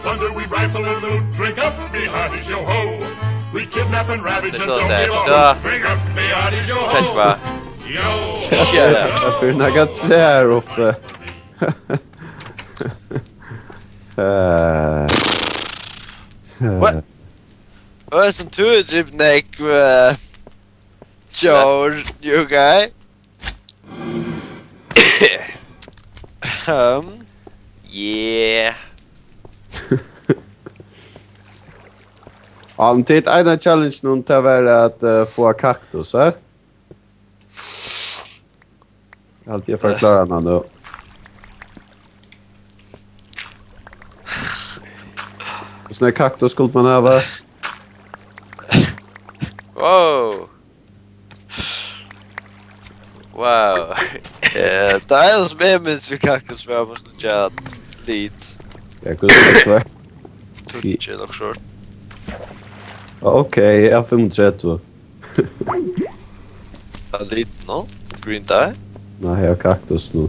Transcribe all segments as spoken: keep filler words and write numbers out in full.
Plunder, we rifle and loot, drink up, be hearty, show ho. We kidnap and ravage and don't give a hoot, drink up, be hearty, show ho. Yo, shut up. Tað er nakað trær uppi. Eh. What? What is some two drip neck, uh, Joe, you guy? Um, yeah. Um, tit eina challenge nú, tað var at, eh, fáa kaktus, eh? Eg haldi, eg fari at klára hana nú. Hvussu nógv kaktus skuldi mann hava? Wow. Wow. Eh, tað er sum eg minnist við kaktus, var man skuldi gera lit. Ja, hvussu nógv var? Tíggju, nokk so. Ok, eg havi fimmogtretivu. Hvat er lit nú? Green dye? Nei, eg havi kaktus nú.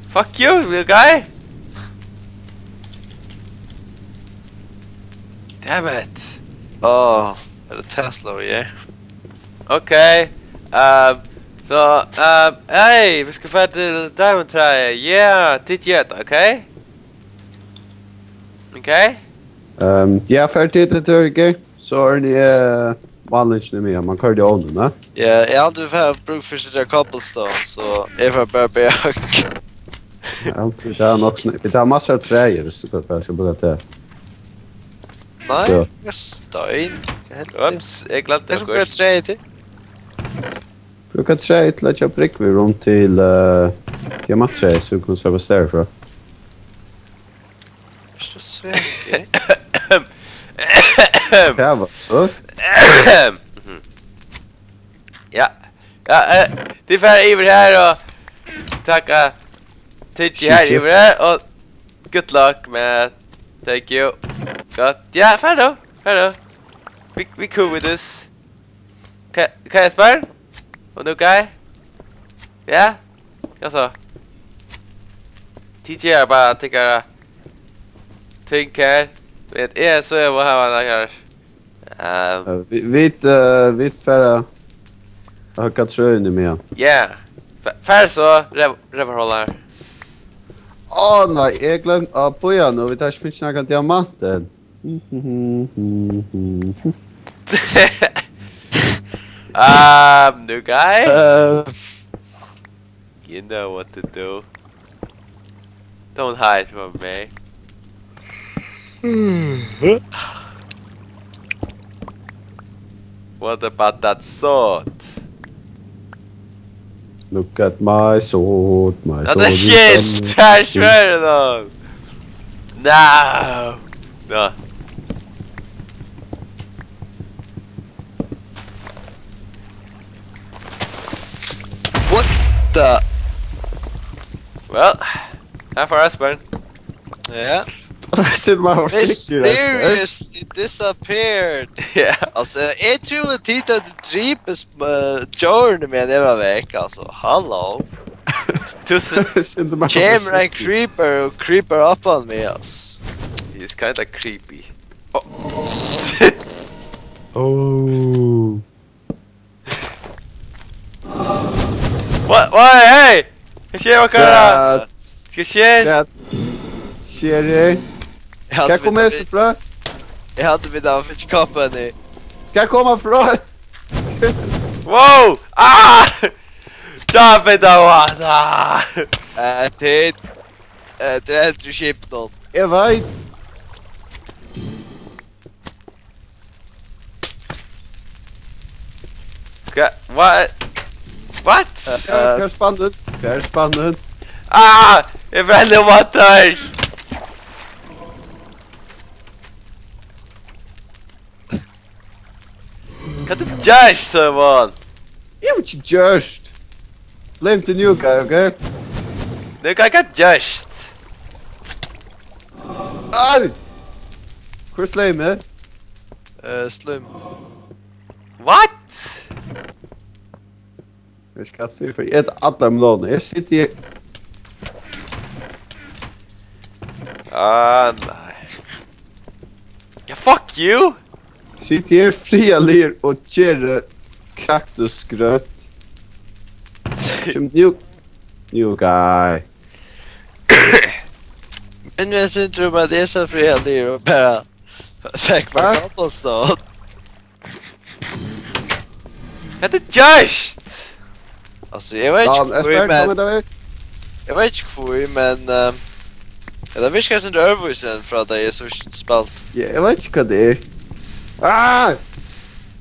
Fuck you, little guy! Damn it! Åh, er det Tesla vi er? Ok, ehm, so, ehm, hey, vit skulu fara til Diamond Tree, yeah, tit gera tað, ok? Ok? Ehm, ja, far tit til Turkey, so er det, eh, vanligvis med, man kører det ånden, ne? Ja, eg haldi vit fara brúk fyri seg cobblestone, so eg fari bara be. Ja, vit har nokk snø-, vit har massor av trær, viss tú bara skal bruka det. Nei, ja. Eg har stein. Eg helt Ups, eg glemdi. Eg skal bruka trær til. Brúka trær til at gera brúgv við rúm til, eh, diamanttrær, so tú kanst sleppa stær frá. Ert tú svekkur? Tað var so. Ja. Ja, eh, tit fara yvir her og taka tykki her yvir her, og good luck, man. Thank you. Gott. Ja, far nú, far nú. We, we cool with this. Hvat, hvat er spurning? Og nú, guy? Ja? Hvat so? Tit gera bara tykkara ting her. Vit, eg so eg má hava nakrar, ehm, eh, vi, vit, eh, vit fara at høgga trøini meðan. Ja. Fa-, far so, rev-, revhullar. Á, nei, eg gloymdi, á, bíða nú, vit hava ikki fingið nakran diamant enn. Um, new guy? Uh, you know what to do. Don't hide from me. What about that sword? Look at my sword, my sword is shield. Tað er shield, tað er shield. No. No. What the? Well, her fór Espen. Ja. Sum man var sikkur, Espen. Mysteriously disappeared. Ja. Altso, eg trúði tit høvdu dripið, eh, djórini meðan eg var vekk, altso. Halló. Tú s-, kemur ein creeper og creepar upp á meg, altso. It's kinda creepy. Oh. Oh. What? What? Hey! Hvat skjer, okkara? Hvat? Hvat skjer? Hvat skjer her? Hvar kom hesi frá? Eg haldi, vit hava fingið company. Hvar kom hann frá? Wow! Ah! Drop it, I want! Ah! Eh, tit, eh, tað er heldur skip, nú. Eg veit. Hva-, hva-, what? Eh, eh, hvar er spannin? Hvar er spannin? Ah! Eg fell um aftur! Hvat tú gert, Simon? Eg havi ikki gjørt. Blame the new guy, ok? Nú, hvat tú gert? Ai! Hvør slay meg? Eh, slay meg. What? Eg skal fyri, fyri. Eg eti allar melónir. Eg siti her. Ah, nei. Ja, fuck you! Sit her friðarligur og ger kaktusgrøt. Sum new, new guy. Men eg syns, trúr meg, at eg er so friðarligur og bara fekk meg cobblestone. Hvat er gjørt? Altso, eg veit ikki hví, men eg veit ikki hví, men, ehm, ja, tað virkar sum tað er øðrvísi enn frá tá eg so spælt. Ja, eg veit ikki hvat tað er. Ah!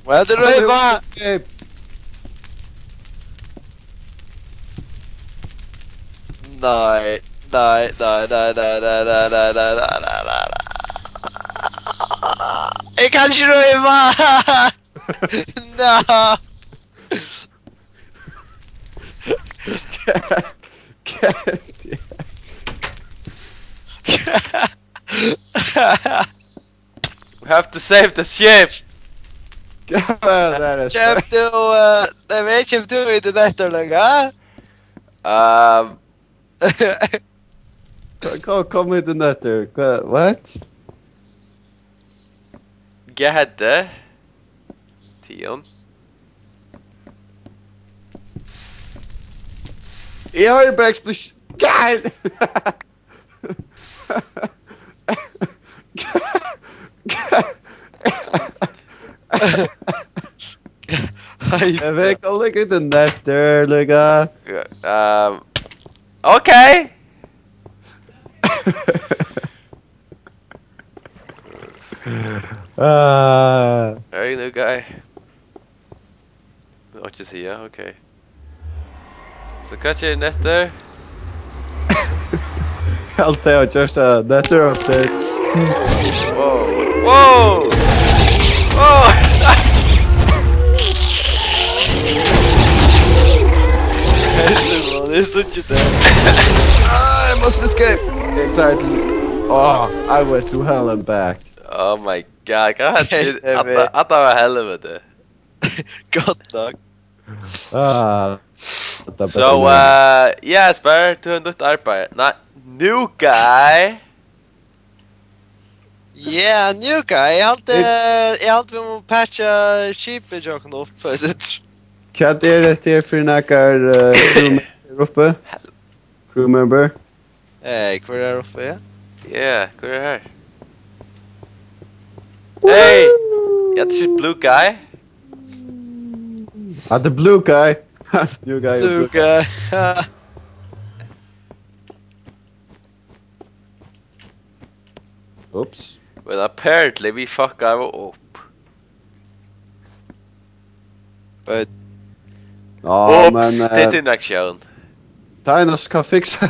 Hvat er røyva? Escape. Nei, nei, nei. Eg kann ikki røyva! No! We have to save the ship! Hvat er tað? Kemur tú, eh, nei, men kemur tú í tí nettur longu, ha? Um, Hva, hva kom í tí nettur? Hva, what? Hvat hetta? Tion? Eg hoyri bara explosion. Gæl! Hei. Eg veit ikki, um tað er nettur, líka. Ja, ehm, ok. Ah. Hey, new guy. Hvat skal eg siga? Ok. So hvat er nettur? Alt tað eg havi gjørt er nettur update. Wow. Wow. Wow. Hey, Simon, eg síggi teg. Ah, I must escape. Eg klári til. Oh, I went to hell and back. Oh my god, hvat hetta? Hey, hey, at, at tað var helviti. Gott nokk. Ah, tað er best. So, uh, yeah, Esper, tú hevur nýtt arbeiði. Nei, new guy. Yeah, new guy. Eg haldi, eg haldi vit mugu patcha skipið hjá okkum upp, for at siga. Hvat er hetta her fyri nakar, eh, crew member her uppi? Crew member? Hey, hvør er uppi, ja? Yeah, hvør er her? Hey! Ja, this is blue guy. Ah, the blue guy. New guy, blue guy. Oops. Well, apparently we fuck up. But ja, ups, men, eh, tað er ein reaksjón. Tað er nokk sum kann fiksa.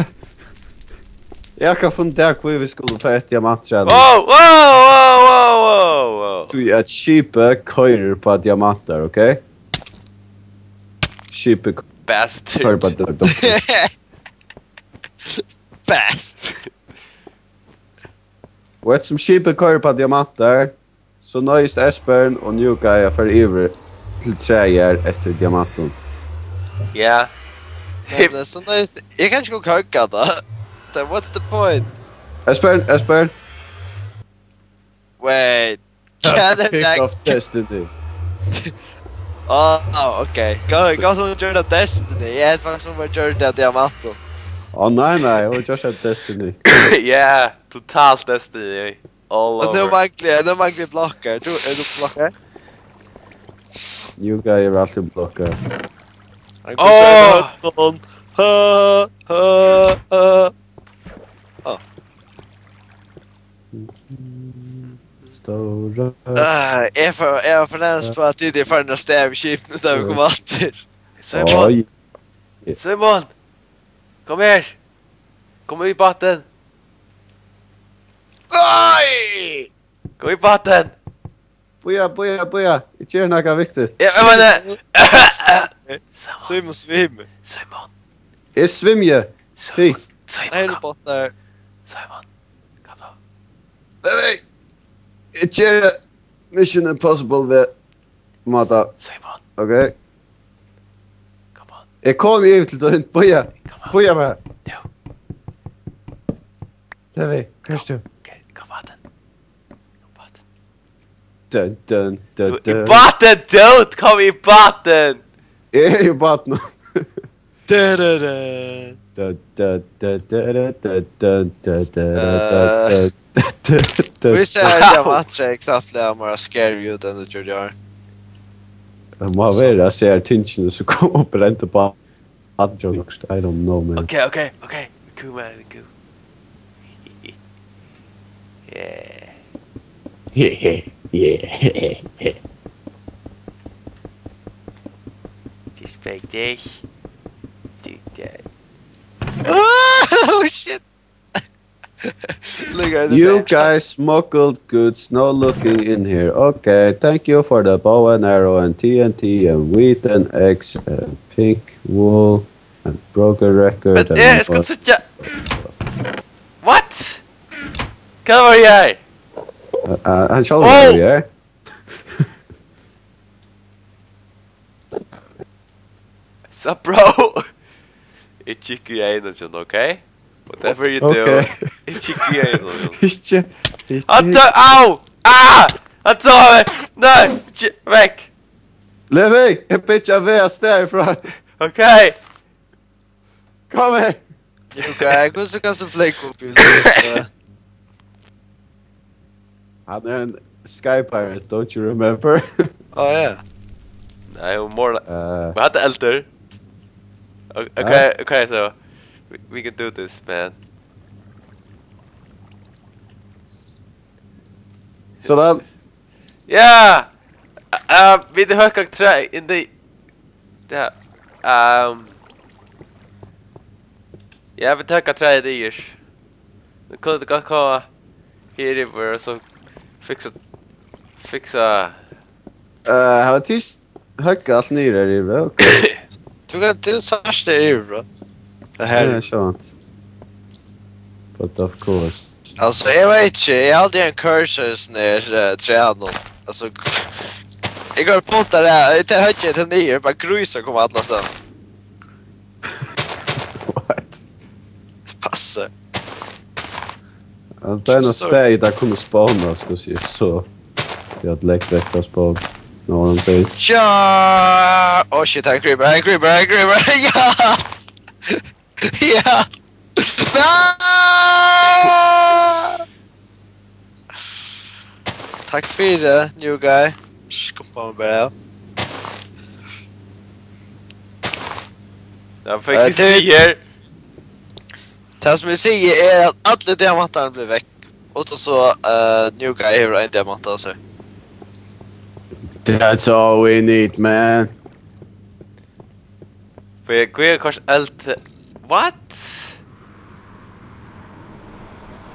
Eg havi funnið út av hví vit skulu fara eftir diamantar her. Wow, wow, wow, wow, wow, wow. Tí at skipið koyrir upp á diamantar, ok? Skipið koyrir upp á diamantar. Bastard. Bastard. Og eftirsum skipið koyrir upp á diamantar, so noyðist Esbern og New Guy at fara yvir til træið eftir diamantum. Ja. Men, eh, so noyðist, eg kann ikki kóka tað. Then what's the point? Esbern, Esbern. Wait. Can I pick up Destiny? Oh, ok. Go, go sum gjørdi Destiny. Eg helt faktiskt sum gjørdi Diamanto. Ó, nei, nei, eg var just at Destiny. Ja, totalt Destiny. All over. Og nú mangli eg, nú mangli eg blokkar. Tú, er tú blokkar? New Guy er altíð blokkar. Hann kom so høgt. Ha, ha, ha. Á. Stóra. Ah, eg for-, eg havi fornemmst av, at tit eru farin av stað við skipinum, tá vit koma aftur. Simon! Oj. Simon! Kom her! Kom í bátin! Nei! Kom í bátin! Bíða, bíða, bíða. Eg geri nakað viktigt. Ja, men, eh, Simon. Simon, svimur. Simon. Eg svimji. Simon. Hví? Simon, nei, kom. Botnar. Simon, kom nú. Nei, nei. Eg geri Mission Impossible við máta. Simon. Ok. Come on. Eg komi yvir til tín. Bíða. Come on. Bíða mær. Nú. Levi, hvar ert tú? Okay, kom bátin. Kom bátin. Dun, dun, dun, Í bátin, dude! Kom í bátin! Eg eri í bátinum. Da-da-da. Dun, dun, dun, dun, dun, dun, dun, dun, Eh, dun, dun, dun, dun. Hvis jeg er diamanttrek, knappliga meira scary ut enn det gjorde jeg. Det må være, jeg ser tingene som kommer opp og renter på. I don't know, man. Okay, okay, okay. Cool, man, cool. Yeah. Yeah, yeah, yeah. Just like this. Do that. Oh shit. Look at the You back. Guys smuggled goods, no looking in here. Okay, thank you for the bow and arrow and T N T and wheat and eggs and pink wool and broken record. Men And eg skal síggja. What? Hvat var det her? Uh, uh, han sjálv Oh! Ja. So, bro. Ikki kikka í eyguni, okay? Whatever you do, Okay. ikki kikka í eyguni. Ikki, ikki. Hann tók, au! Ah! Hann tók meg! Nei, ikki, vekk! Levi, eg byggja veg av stað frá. Okay. Kom her. Okay, hvussu kanst tú flake upp í luftina? Han er en sky pirate, don't you remember? Oh yeah. Nei, hon mor... Uh, Hvat er eldur? Okay, okay, so we, we can do this, man. Sådan. Ja! Um, vit høkka træ in the... Ja. Um, ja, vit høkka træ í dagar. Nú kunnu vit gott koma her yvir og so fiksa... Fiksa... Uh, har var tyst. Høgg alt niður her yvir, okay. Tú kann, tú sært tað yvir, bro. Tað her. Ja, sant. But of course. Altso, eg veit ikki, eg haldi ein curse í hesum her, eh, trænum. Altso, eg gongur og puntar tað, eg tek høggi, eg tek niður, bara grísar koma allastaðni. What? Passa. Ja, det er noe sted der kunne spawne, skal jeg si, så. Jeg hadde lekt vekk fra spawn. Nå var han sier. Ja! Oh shit, ein creeper, ein creeper, ein creeper! Ja! Ja! Takk fyri, new guy. Skumpa meg bara, ja. Ja, for Eh, jeg kan det- si her. Tað sum eg sigi er at allir diamantarnir blíva vekk. Og so, eh, new guy hevur ein diamant á sær. That's all we need, man. For jeg, hva er kanskje alt... What?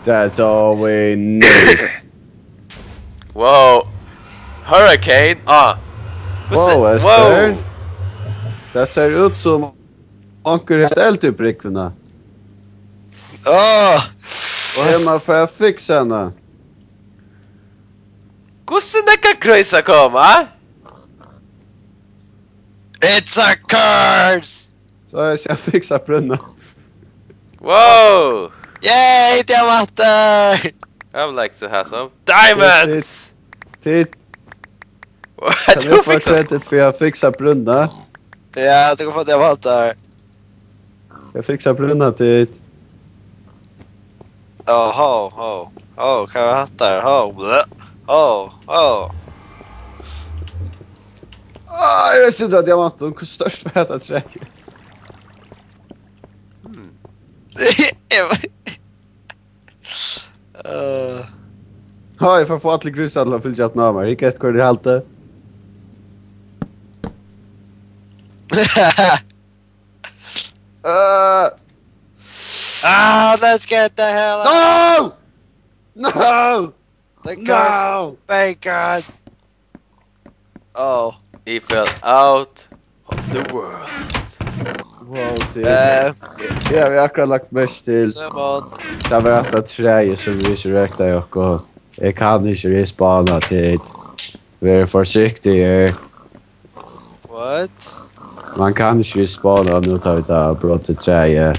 That's all we need. Wow. Hurricane. Ah. Hvussu... Wow, Wow. Esbjørn. Det ser ut som onkel har eld i brikvene. Åh! Jeg må få fikse henne. Hvussu nekka grøysa koma? It's a curse! Så jeg skal fikse brønna. Wow. Yay, diamanter! I would like to have some diamonds. Tid. What Kan do jeg you få fix? Kredit for jeg fikser brønna? Ja, du kan få diamanter. Jeg fikser brønna tid. Åh, ho, ho. Åh, hva er det her? Ho, blø. Åh, åh. Ah, jeg synes at diamanten, hvor størst var det treet? Eh, Ha, jeg får få alle grusene til å fylle chatten av meg. Ikke et hvor de halte. Uh, ah, let's get the hell out. No! No! The curse. No! Thank God. Oh. He fell out of the world. Wow, tid. Eh, Ja, vi har akkurat lagt merke til. Simon. Det var et av treet som vi ikke røkte i oss. Jeg kan ikke respawne tid. Vær forsiktig her. What? Man kan ikke respawne, og nå tar vi da brått til treet.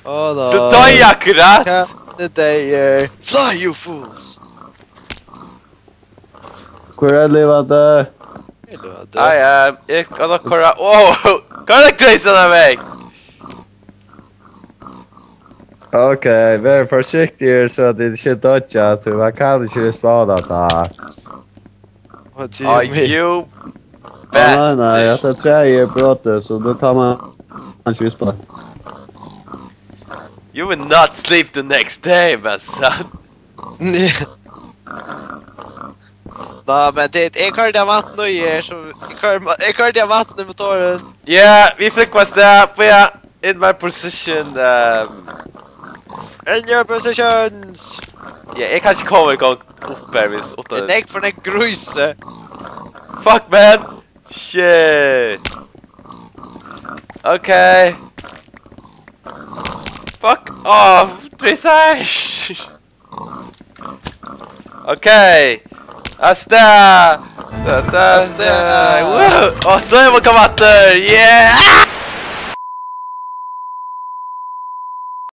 Hold on. Du tar jeg akkurat! Hva, Today, uh, fly, you fools! Hvør er livandi? Helvete. Ai, ai, eg skal nokk koyra. Wow! Koyr den crazy den vekk! Ok, ver forsiktig så at det ikke dodger, at man kan ikke respawne da. What do you Are mean? You Nei, nei, bastard! at det tredje er brotet, så da kan man ikke respawne. You will not sleep the next day, my son! Nei, men det er kort diamanten og gjør, så jeg kort, jeg kort diamanten i motoren. Yeah, vi flykter av sted, på ja, in my position. Um, In your positions! Ja, eg kann ikki koma í gongd upp her, hvis Det utan... er nekk for nekk gruse. Fuck, man! Shit! Ok. Fuck off, Trisar! Ok. Asta! Da, da, Asta! Da. Woo! Og så er vi kommet etter! Yeah!